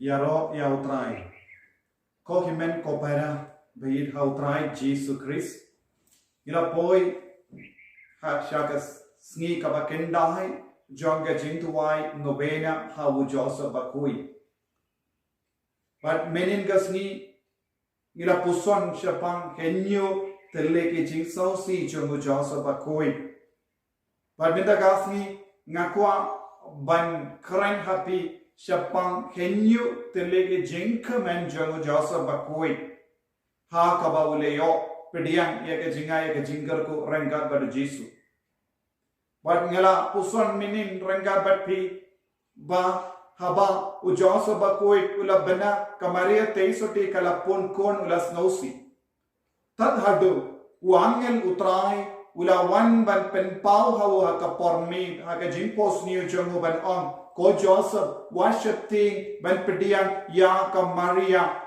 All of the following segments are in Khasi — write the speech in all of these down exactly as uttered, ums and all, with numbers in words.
Ïaroh ïa U Trai. Ko hynmen ko para ba ïeit ha U Trai Jisu Khrist. Ngi la poi ha sha ka sngi kaba khyndai jong ka jingduwai novena ha u Joseph Bakhuid. Bad mynhynnin ka sngi ngi la puson shaphang hynñiew tylli ki jingsngewsih jong u Joseph Bakhuid. Bad mynta ka sngi nga kwah ban kren ha phi shaphang hynñiew tylli ki jingkmen jong u Joseph Bakhuid. Ha kaba u la ïoh pdiang ïa ka jingai ïa ka jingkyrkhu ryngkat bad u Jisu. Bad nga la puson mynhynnin ryngkat bad phi ba haba u Joseph Bakhuid u la bna, ka Maria Theisotti ka la pun khun, u la sngewsih. Tad haduh u angel U Trai u la wan ban pynpaw ha u ha ka por miet ha ka jingphohsniew jong u ban ong, ko Joseph, wat sheptieng ban pdiang ïa ka Maria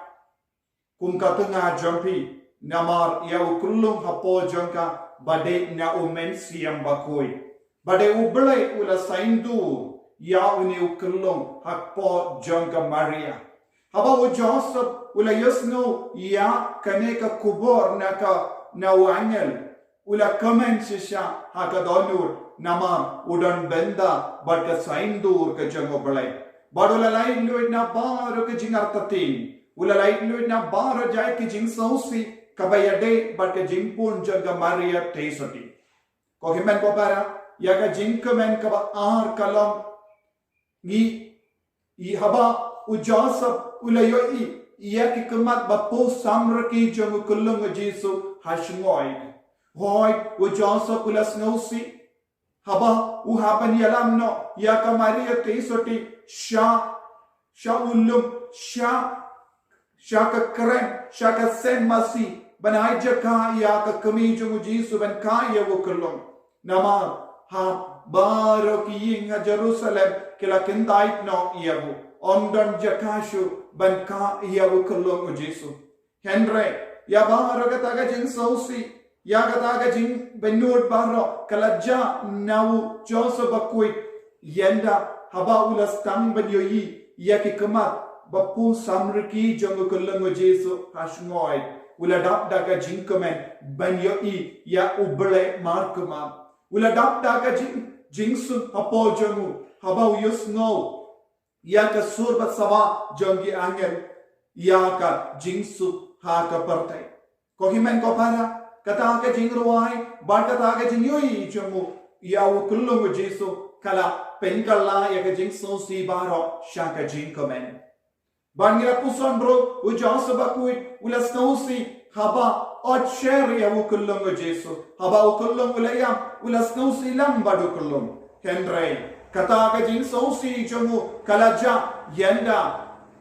kum ka tnga jong phi, namar ïa u khyllung hapoh jong ka ba dei na u Mynsiem Bakhuid. Ba dei U Blei u la saiñdur ïa une u khyllung hapoh jong ka Maria. Haba u Joseph u la ïohsngew ïa kane ka khubor na ka, na u angel, u la kmen shisha ha ka dohnud namar u don bynta bad ka saiñdur ka jong U Blei. Bad u la laitluid na baroh ki jingartatien, u la laitluid na baroh jait ki jingsngewsih kaba ïadei bad ka jingpun jong ka Maria Theisotti. Ko hynmen ko para, ïa ka jingkmen kaba ar ka long, ngi i haba u Joseph u la ïohi ïa ki khmat ba pun samrkhie jong u khyllung u Jisu ha shngoi. Hooid, u Joseph u la sngewsih haba u hap ban ïalam noh ïa ka Maria Theisotti sha, sha u lum, sha sha ka kren, sha ka seng masi, ban ai jaka ïa ka kmie jong u Jisu ban kha ïa u khyllung. Namar ha baroh ki ïing ha Jerusalem ki la kyntait noh ïa u. Ym don jaka shuh ban kha ïa u khyllung u Jisu. Hynrei ïa baroh kata ka jingsngewsih, ïa kata ka jingpynnud baroh ka la jah na u Joseph Bakhuid, ynda haba u la sdang ban ïohi ïa ki khmat ba pun samrkhie jong u khyllung u Jisu ha shngoi, u la dap da ka jingkmen ban ïohi ïa U Blei markhmat. U la dap da ka jing, jingsuk hapoh jong u haba u ïohsngew ïa ka sur bad sawa jong ki angel ïa ka jingsuk ha ka pyrthei. Ko hynmen ko para, kata ka jingrwai bad kata ka jingïohi jong u ïa u khyllung u Jisu ka la pynkylla ïa ka jingsngewsih baroh sha ka jingkmen. Bad ngi la puson ruh u Joseph Bakhuid u la sngewsih haba u ot sher ïa u khyllung u Jisu. Haba u khyllung u la ïap, u la sngewsih lang bad u khyllung. Hynrei kata ka jingsngewsih jong u ka la jah ynda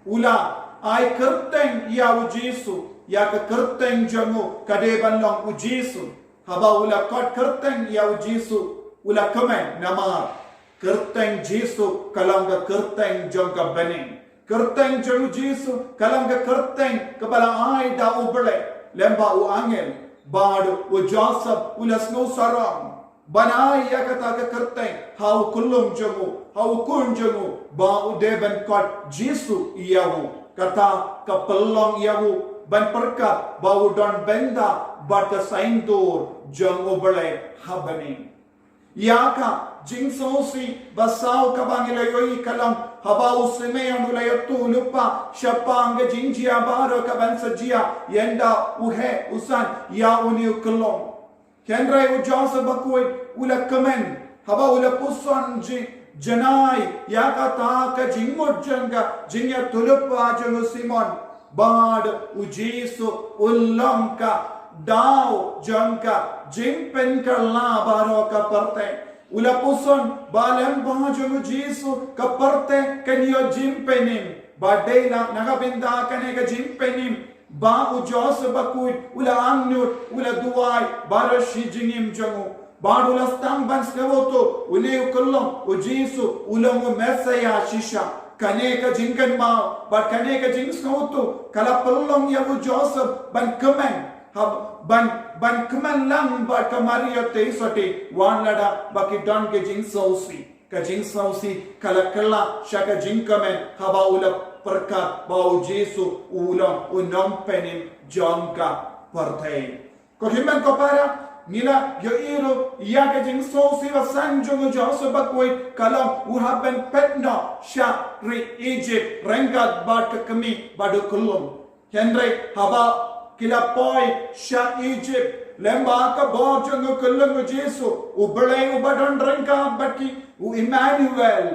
u la ai kyrteng ïa u Jisu, ïa ka kyrteng jong u ka dei ban long U Jisu. Haba u la khot kyrteng ïa u Jisu, u la kmen namar kyrteng Jisu ka long ka kyrteng jong ka bneng. Kyrteng jong u Jisu ka long ka kyrteng kaba la ai da U Blei lem bad u angel. Bad u Joseph u la sngewsarong ban ai ïa kata ka kyrteng ha u khyllung jong u, ha u khun jong u, ba u dei ban khot Jisu ïa u. Kata ka pynlong ïa u ban pyrkhat ba u don bynta bad ka saiñdur jong U Blei ha bneng. Ïa ka jingsngewsih ba saw kaba ngi la ïohi ka long haba u Simeon u la ïathuh lypa shaphang ka jingjia baroh kaban sa jia ynda u heh u san ïa une u khyllung. Hynrei u Joseph Bakhuid u la kmen haba u la puson ji, janai ïa kata ka jingmut jong ka jingïathuhlypa jong u Simeon. Bad u Jisu u long ka daw jong ka jingpynkylla baroh ka pyrthei. U la puson ba lem bad jong u Jisu ka pyrthei kan ïoh jingpynim. Ba dei na ka bynta kane ka jingpynim ba u Joseph Bakhuid u la angnud, u la duwai baroh shi jingim jong u. Bad u la sdang ban sngewthuh une u khyllung u Jisu u long u Messaïah shisha. Kane ka jingkynmaw bad kane ka jingsngewthuh ka la pynlong ïa u Joseph ban kmen, ha, ban, ban kmen lang bad ka Maria Theisotti wan lada ba ki don ka jingsngewsih. Ka jingsngewsih ka la kylla sha ka jingkmen haba u la pyrkhat ba u Jisu u long u nongpynim jong ka pyrthei. Ko hynmen ko para, ngi la ïohi ruh ïa ka jingsngewsih ba san jong u Joseph bakhuid ka long u hap ban phet noh sha ri Egypt ryngkat bad ka kmie bad u khyllung. Hynrei haba ki la poi sha Egypt, lyngba ka bor jong u khyllung u Jisu, u Blei uba don ryngkat bad ki, u Emmanuel,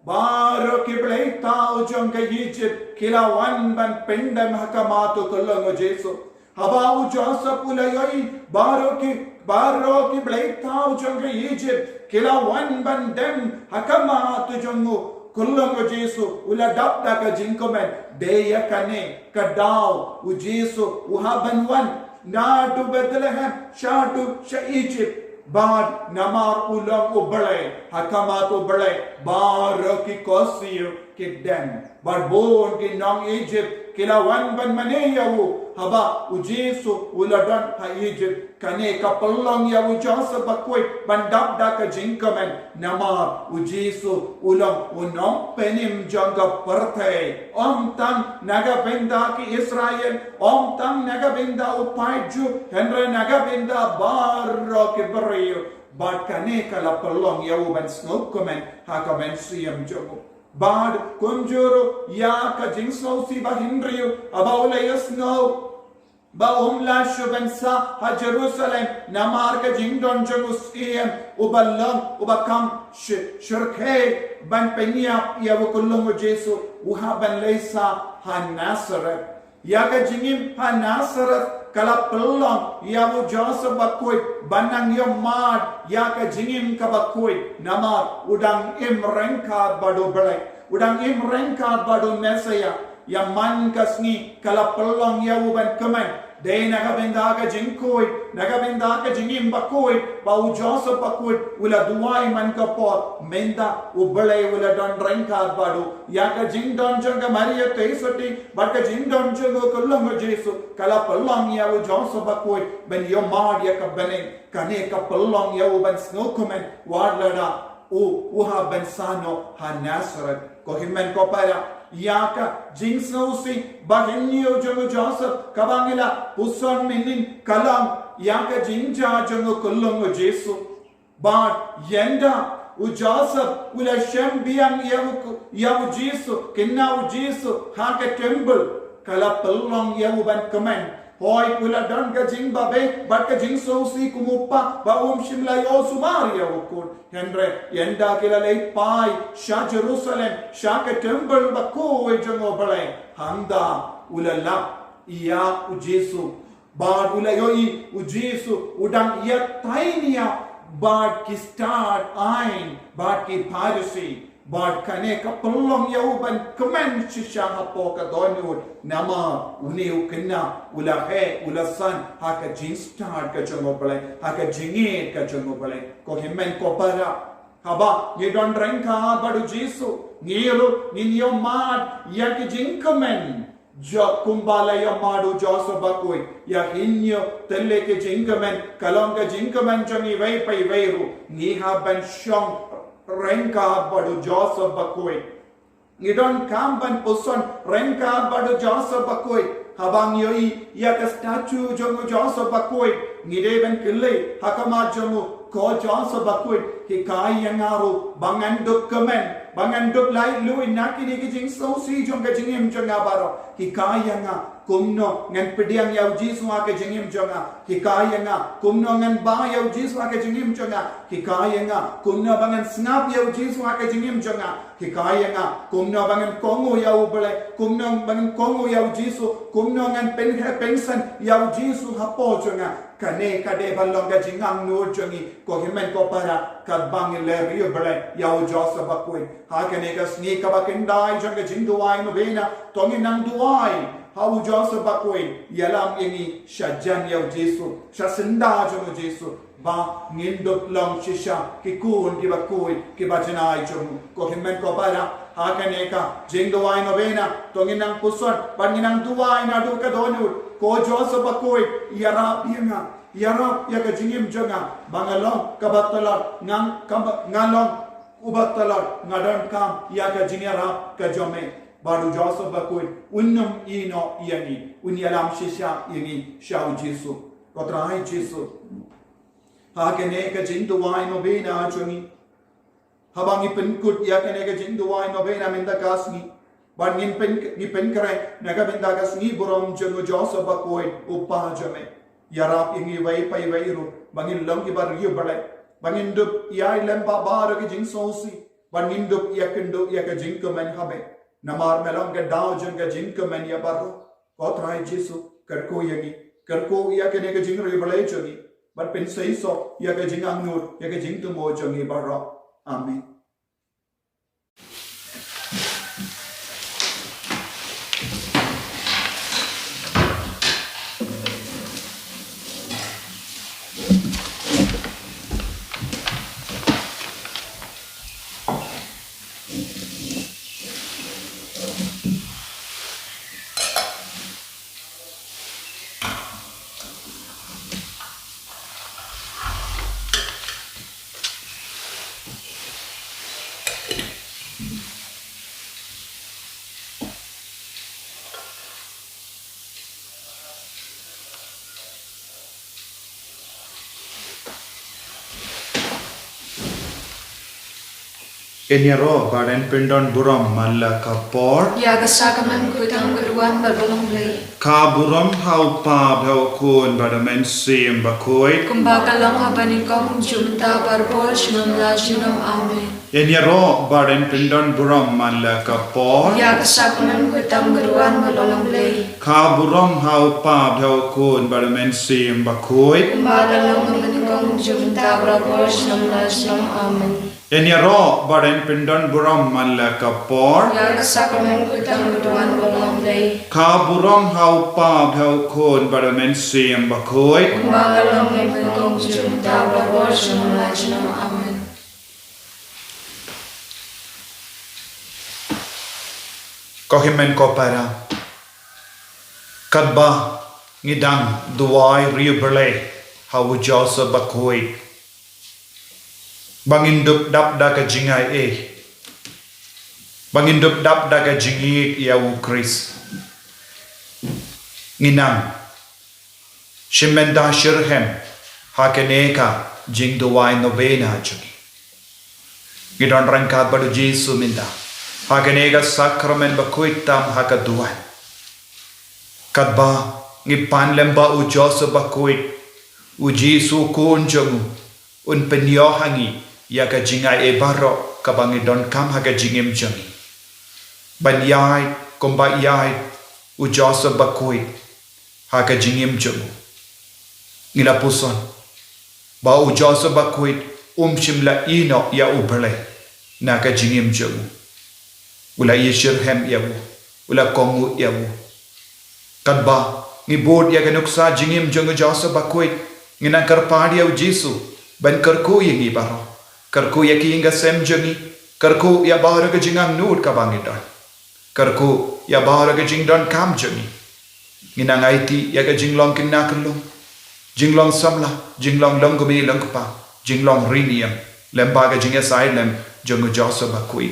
baroh ki bleithaw jong ka Egypt ki la wan ban pyndem ha khmat u khyllung u Jisu. Haba u Joseph u la ïohi baroh ki, baroh ki bleithaw jong ka Egypt ki la wan ban dem ha khmat u jong u khyllung u Jisu, u la dap da ka jingkmen, dei ïa kane ka daw u Jisu u hap ban wan naduh Bethlehem shaduh sha Egypt. Bad namar u long u Blei, ha khmat u Blei baroh ki khohsiew ki dem. Bad bun ki nong Egypt ki la wan ban mane ïa u haba u Jisu u la don ha Egypt. Kane ka pynlong ïa u Joseph bakhuid ban dap da ka jingkmen, namar u Jisu u long u nongpynim jong ka pyrthei. Ym tang na ka bynta ki Israel, ym tang na ka bynta u paid Jiw, hynrei na ka bynta baroh ki briew. Bad kane ka la pynlong ïa u ban sngewkmen ha ka mynsiem jong u. Bad kumjuh ruh ïa ka jingsngewsih ba hynriew, haba u la ïohsngew ba um lah shuh ban sah ha Jerusalem namar ka jingdon jong u syiem uba long, uba kham sh-, shyrkhei ban pynïap ïa u khyllung u Jisu, u hap ban leit sah ha Nazareth. Ïa ka jingim ha Nazareth ka la pynlong ïa u Joseph bakhuid ban nang ïohmad ïa ka jingim kaba khuid, namar u dang im ryngkat bad u Blei, u dang im ryngkat bad u Messiah. Ïa man ka sngi ka la pynlong ïa u ban kmen, dei na ka bynta ka jingkhuid, na ka bynta ka jingim bakhuid, ba u Joseph bakhuid u la duwai man ka por, mynta u Blei u la don ryngkat bad u. Ïa ka jingdon jong ka Maria Theisotti bad ka jingdon jong u khyllung u Jisu ka la pynlong ïa u Joseph bakhuid ban ïohmad ïa ka bneng. Kane ka pynlong ïa u ban sngewkmen wat lada u, u hap ban sah noh ha Nazareth. Ko hynmen ko para, ïa ka jingsngewsih ba hynñiew jong u Joseph kaba ngi la puson mynnin ka long ïa ka jingjia jong u khyllung u Jisu. Bad ynda u Joseph u la shem biang ïa u, ïa u Jisu, kynnoh u Jisu ha ka temple, ka la pynlong ïa u ban kmen. Hooid, u la don ka jingbabe bad ka jingsngewsih kum u kpa ba um shym la ïohsumar ïa u khun. Hynrei ynda ki la leit phai sha Jerusalem, sha ka temple bakhuid jong u Blei, hangta u la lap ïa u Jisu. Bad u la ïohi u Jisu u dang ïatai nia bad ki stad aiñ bad ki Pharisi. Bad kane ka pynlong ïa u ban kmen shisha hapoh ka dohnud, namar une u khynnah u la heh, u la san ha ka jingstad ka jong u Blei, ha ka jingïeit ka jong u Blei. Ko hynmen ko para, haba ngi don ryngkat bad u Jisu, ngi ruh ngin ïohmad ïa ki jingkmen jong kumba la ïohmad u Joseph bakhuid ïa hynñiew tylli ki jingkmen, ka long ka jingkmen jong iwei pa iwei ruh. Ngi hap ban shong ryngkat bad u Joseph bakhuid. Ngi donkam ban puson ryngkat bad u Joseph bakhuid. Haba ngi ïohi ïa ka statue jong u Joseph bakhuid, ngi dei ban kylli ha khmat jong u, ko Joseph bakhuid, hikai ïa nga ruh ba ngan dup kmen, ba ngan dup laitluid na kine ki jingsngewsih jong ka jingim jong nga baroh. Hikai ïa nga kumno ngan pdiang ïa u Jisu ha ka jingim jong nga. Hikai ïa nga kumno ngan ba ïa u Jisu ha ka jingim jong nga. Hikai ïa nga kumno ba ngan sngap ïa u Jisu ha ka jingim jong nga. Hikai ïa nga kumno ba ngan kohnguh ïa u Blei, kumno ba ngan kohnguh ïa u Jisu, kumno ngan pynheh pynsan ïa u Jisu hapoh jong nga. Kane ka dei ban long ka jingangnud jong ngi, ko hynmen ko para, katba ngi leh riewblei ïa u Joseph bakhuid. Ha kane ka sngi kaba khyndai jong ka jingduwai novena, to ngin nang duwai ha u Joseph bakhuid, ïalam ïa ngi sha jan ïa u Jisu, sha syndah jong u Jisu, ba ngin dup long shisha ki khun kiba khuid, kiba janai jong u. Ko hynmen ko para, ha kane ka jingduwai novena, to ngin nang puson bad ngin nang duwai naduh ka dohnud, ko Joseph bakhuid, ïarap ïa nga, ïarap ïa ka jingim jong nga, ba nga long kaba tlot, nga, kaba, nga long Uba Tlaih, nga donkam ïa ka jingïarap ka jong me. Bad u Joseph Bakhuid un ym ïehnoh ïa ngi, un ïalam shisha ïa ngi sha u Jisu. Ko Trai Jisu, ha kane ka jingduwai novena jong ngi, haba ngi pynkut ïa kane ka jingduwai novena mynta ka sngi, bad ngin pyn, ngi pynkhreh na ka bynta ka sngi burom jong u Joseph Bakhuid, u kpa jong me. Ïarap ïa ngi iwei pa iwei ruh ba ngin long kiba riewblei, ba ngin dup ïaid lem bad baroh ki jingsngewsih, ba ngin dup ïakynduh ïa ka jingkmen ha me. Namar me long ka daw jong ka jingkmen ïa baroh. Ko Trai Jisu, kyrkhu ïa ngi, kyrkhu ïa kane ka jingriewblei jong ngi, bad pynseisoh ïa ka jingangnud, ïa ka jingthmu jong ngi baroh. Amen. Ngin ïaroh bad ngin pyndon burom man la ka por. Ïa ka sakramen khuid tam ka duwan bad ba long Blei. Ka burom ha u Kpa bad ha u Khun bad ha u Mynsiem Bakhuid. Kumba ka long ha ba nyngkong, mynta, baroh por, junom la junom. Amen. Ngin ïaroh bad ngin pyndon burom man la ka por. Ïa ka sakramen khuid tam ka duwan bad ba long Blei. Ka burom ha u Kpa bad ha u Khun bad ha u Mynsiem Bakhuid. Kumba ka long ha ba nyngkong, mynta, baroh por, junom la junom. Amen. Ngin ïaroh bad ngin pyndon burom man la ka por. Ïa ka sakramen khuid tam ka duwan bad ba long Blei. Ka burom ha u Kpa bad ha u Khun bad ha u Mynsiem Bakhuid. Kumba ka long ha ba nyngkong, mynta, baroh por, junom la junom. Amen. Ko hynmen ko para, katba ngi dang duwai riewblei ha u Joseph Bakhuid, ba ngin dup dap da ka jingaiei, ba ngin dup dap da ka jingïeit ïa u Khrist, ngi nang shim bynta shitrhem ha kane ka jingduwai novena jong ngi. Ngi don ryngkat bad u Jisu mynta ha kane ka sakramen ba khuid tam ha ka duwan. Katba ngi pan lem bad u Joseph Bakhuid, u Jisu u Khun jong u un pynïoh ha ngi ïa ka jingaiei baroh kaba ngi donkam ha ka jingim jong ngi, ban ïaid kumba ïaid u Joseph Bakhuid ha ka jingim jong u. Ngi la puson ba u Joseph Bakhuid um shym la ïehnoh ïa u Blei na ka jingim jong u. U la ïashitrhem ïa u, u la kohnguh ïa u. Katba ngi bud ïa ka nuksa jingim jong u Joseph Bakhuid, ngi nang kyrpad ïa u Jisu ban kyrkhu ïa ngi baroh, kyrkhu ïa ki ïing ki sem jong ngi, kyrkhu ïa baroh ka jingangnud kaba ngi don, kyrkhu ïa baroh ka jingdonkam jong ngi. Ngi nang aiti ïa ka jinglong khynnah khyllung, jinglong samla, jinglong longkmie longkpa, jinglong riewniam, lem bad ka jingïasaid lem jong u Joseph Bakhuid,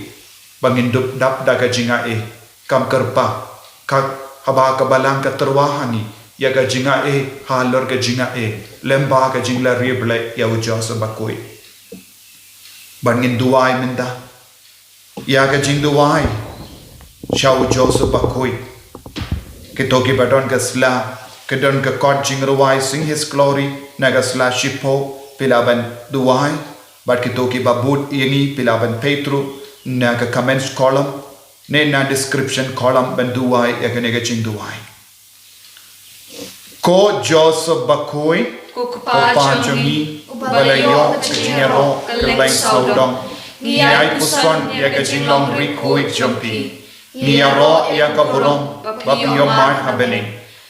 ba ngin dup dap da ka jingaiei, kam kyrpad, ka, haba ka Balang ka tyrwa ha ngi ïa ka jingaiei halor ka jingaiei, lem bad ka jingla riewblei ïa u Joseph Bakhuid. Ban ngin duwai mynta ïa ka jingduwai sha u Joseph Bakhuid. Kito kiba don ka sla, ki don ka kot jingrwai Sing His Glory na ka sla shiphew, phi lah ban duwai. Bad kito kiba bud ïa ngi, phi lah ban peit through na ka comments column ne na description column ban duwai ïa kane ka jingduwai. Ko Joseph Bakhuid, ko Kpa jong ngi uba la ïoh ka jingïaroh kylleng sawdong, ngi ai puson ïa ka jinglong ri khuid jong phi. Ngi ïaroh ïa ka burom ba phi ïohmad ha bneng.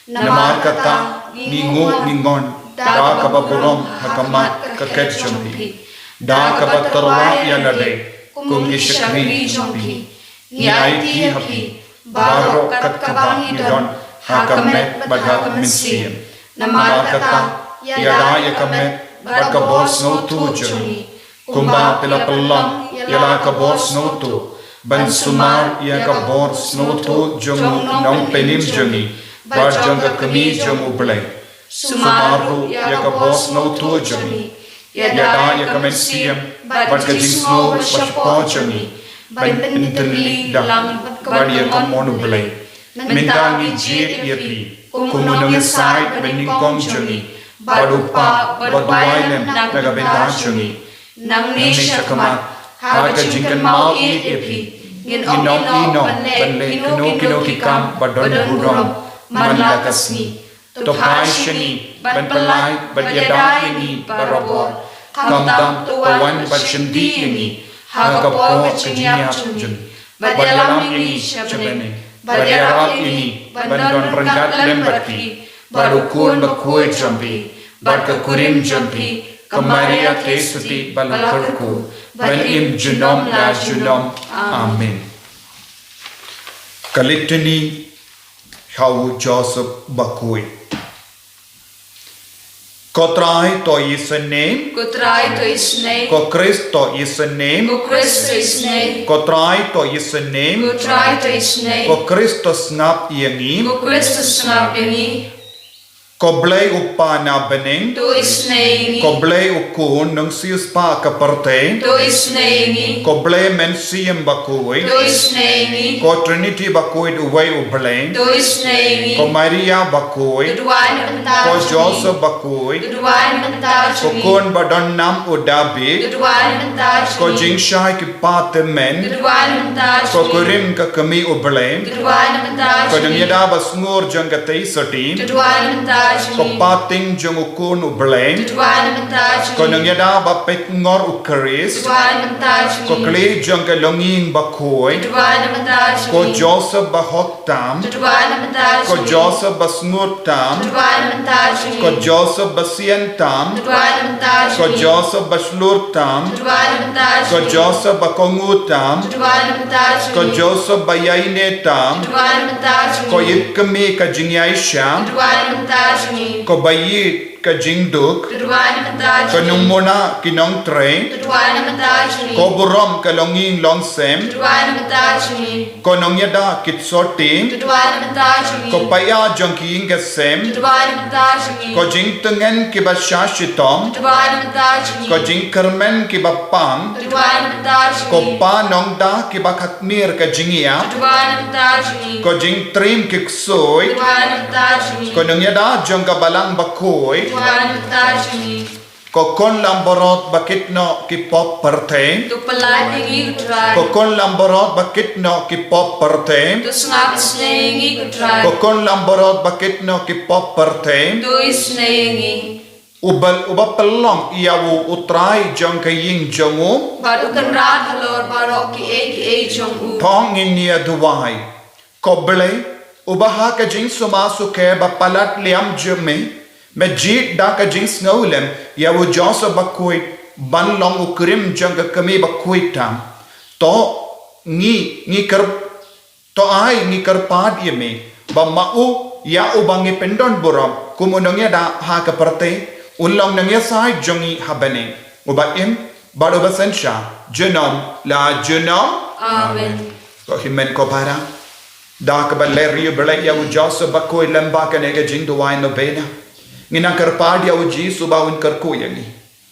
Namar kata ngi nguh ngi ngon da kaba burom ha khmat ka khet jong phi, da kaba tyrwa ïa lade kum ki shakri jong phi. Ngi aiti ha phi baroh kat kaba ngi don ha ka met bad ha ka mynsiem. Namar kata ïada ïa ka met bad ka bor sngewthuh jong ngi, kumba phi la pynlong ïa la ka bor sngewthuh, ban sumar ïa ka bor sngewthuh jong u nongpynim jong ngi bad jong ka kmie jong U Blei. Sumar ruh ïa ka bor sngewthuh jong ngi, ïada ïa ka mynsiem bad ka jingsngew shapoh jong ngi, ban pyntylli lang bad ïa ka mon U Blei. Mynta ngi jied ïa phi kum u nongïasaid banyngkong jong ngi bad u Kpa ba duwai lem na ka bynta jong ngi. Nangne shakhmat, ha ka jingkynmaw ïeit ïa phi, ngin ym ïehnoh ban leh kino kino ki kam ba don burom man la ka sngi. To phai sha ngi ban pynlait bad ïada ïa ngi barabor, khamtam to wan bad shim dih ïa ngi ha ka por ka jingïap jong ngi, bad ïalam ïa ngi sha bneng, bad ïarap ïa ngi ban don ryngkat lem bad phi, bad u Khun bakhuid jong phi, bad ka kurim jong phi, ka Maria Theisotti ba la kyrkhu, ban im junom la junom. Amen. Ka Litany ha u Joseph bakhuid. Ko Trai to isynei. Ko Trai to isynei. Ko Khrist to isynei. Ko Khrist to isynei. Ko Trai to isynei. Ko Trai to isynei. Ko Khrist to sngap ïa ngi. Ko Khrist to sngap ïa ngi. Ko Blei u Kpa na bneng. To isynei ïa ngi. Ko Blei u Khun nongsiewspah ka pyrthei. To isynei ïa ngi. Ko Blei Mynsiem bakhuid. To isynei ïa ngi. Ko Trinity bakhuid uwei U Blei. To isynei ïa ngi. Ko Maria bakhuid. To duwai na ka bynta jong ngi. Ko Joseph bakhuid. To duwai na ka bynta jong ngi. Ko khun ba don nam u Dabid. To duwai na ka bynta jong ngi. Ko jingshai ki pathymmeng. To duwai na ka bynta jong ngi. Ko kurim ka kmie U Blei. To duwai na ka bynta jong ngi. Ko nongïada ba sngur jong ka Theisotti. To duwai na ka bynta jong ngi. Ko pateng jong u Khun U Blei. To duwai na ka bynta jong ngi. Ko nongïada ba peit ngor u Khrist. To duwai na ka bynta jong ngi. Ko kli jong ka longïing bakhuid. To duwai na ka bynta jong ngi. Ko Joseph ba hok tam. To duwai na ka bynta jong ngi. Ko Joseph ba sngur tam. To duwai na ka bynta jong ngi. Ko Joseph ba sian tam. To duwai na ka bynta jong ngi. Ko Joseph ba shlur tam. To duwai na ka bynta jong ngi. Ko Joseph ba kohnguh tam. To duwai na ka bynta jong ngi. Ko Joseph ba ïaineh tam. To duwai na ka bynta jong ngi. Ko ïit kmie ka jingïaishah. To duwai na ka bynta jong ngi. Ko ba ïeit ka jingduk. To duwai na ka bynta jong ngi. Ko nongmuna ki nongtrei. To duwai na ka bynta jong ngi. Ko burom ka longïing longsem. To duwai na ka bynta jong ngi. Ko nongïada ki ksotti. To duwai na ka bynta jong ngi. Ko paidbah jong ki ïing ki sem. To duwai na ka bynta jong ngi. Ko jingtngen ki ba shah shitom. To duwai na ka bynta jong ngi. Ko jingkyrmen ki ba pang. To duwai na ka bynta jong ngi. Ko pa nongda ki ba khakmir ka jingïap. To duwai na ka bynta jong ngi. Ko jingtriem ki ksuid. To duwai na ka bynta jong ngi. Ko nongïada jong ka Balang bakhuid. To duwai na ka bynta jong ngi. Ko Khun Langbrot ba kit noh ki pop pyrthei. To pyllait ïa ngi ko Trai. Ko Khun Langbrot ba kit noh ki pop pyrthei. To sngap isynei ïa ngi ko Trai. Ko Khun Langbrot ba kit noh ki pop pyrthei. To isynei ïa ngi. Uba, uba pynlong ïa u u trai jong ka ïing jong u. Bad u kynrad halor baroh kiei kiei jong u. To ngin ïa duwai. Ko Blei, uba ha ka jingsumar sukher ba palat liam jong me, me jied da ka jingsngewlem ïa u Joseph bakhuid ban long u kurim jong ka kmie bakhuid tam. To ngi, ngi kyr, to ai ngi kyrpad ïa me ba ma u ïa uba ngi pyndon burom kum u nongïada ha ka pyrthei, un long nongïasaid jong ngi ha bneng, uba im bad uba synshar junom la junom. Amen. Ko hynmen ko para, da kaba leh ri U Blei ïa u Joseph bakhuid lem bad kane ka jingduwai novena, ngi nang kyrpad ïa u Jisu ba un kyrkhu ïa ngi.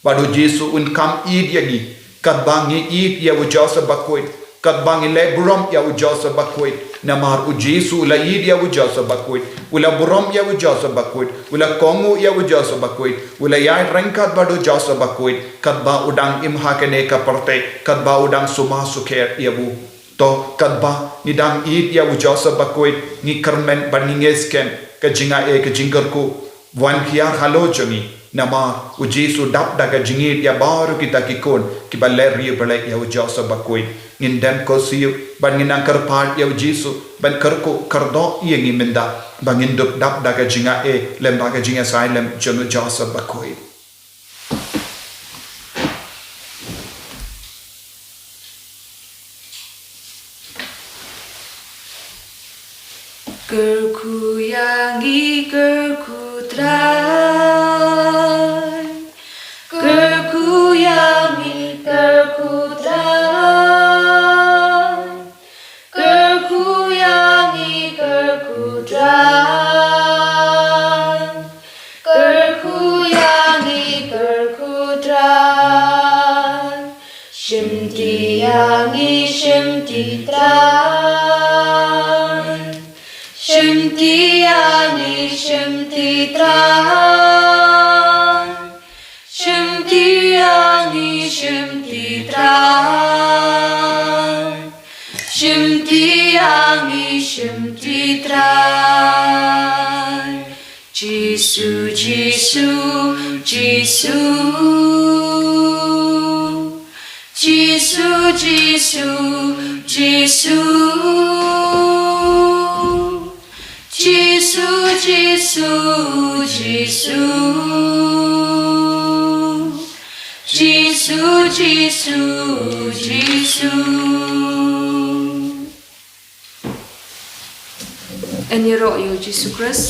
Bad u Jisu un kham ïeit ïa ngi katba ngi ïeit ïa u Joseph bakhuid, katba ngi leh burom ïa u Joseph bakhuid. Namar u Jisu u la ïeit ïa u Joseph bakhuid, u la burom ïa u Joseph bakhuid, u la kohnguh ïa u Joseph bakhuid, u la ïaid ryngkat bad u Joseph bakhuid katba u dang im ha kane ka pyrthei, katba u dang sumar sukher ïa u. To katba ngi dang ïeit ïa u Joseph bakhuid, ngi kyrmen bad ngi ngeit skhem ka jingaiei ka jingkyrkhu wan hiar halor jong ngi. Namar u Jisu dap da ka jingïeit ïa baroh kita ki khun kiba leh ri U Blei ïa u Joseph bakhuid. Ngin dem ko siew bad ngin nang kyrpad ïa u Jisu ban kyrkhu kyrdoh ïa ngi mynta ba ngin dup dap da ka jingaiei lem bad ka jingïasaid lem jong u Joseph bakhuid. Kyrkhu ïa ngi, kyrkhu Trai. Kyrkhu ïa ngi, kyrkhu Trai. Trai. Shimti ïa ngi, shimti Trai. Shimti ïa ngi, shimti Trai. Jisu, Jisu, Jisu. Jisu, Jisu, Jisu. Jisu, Jisu, Jisu. Jisu, Jisu, Jisu. Yn ïaroh ïa u Jisu Khrist.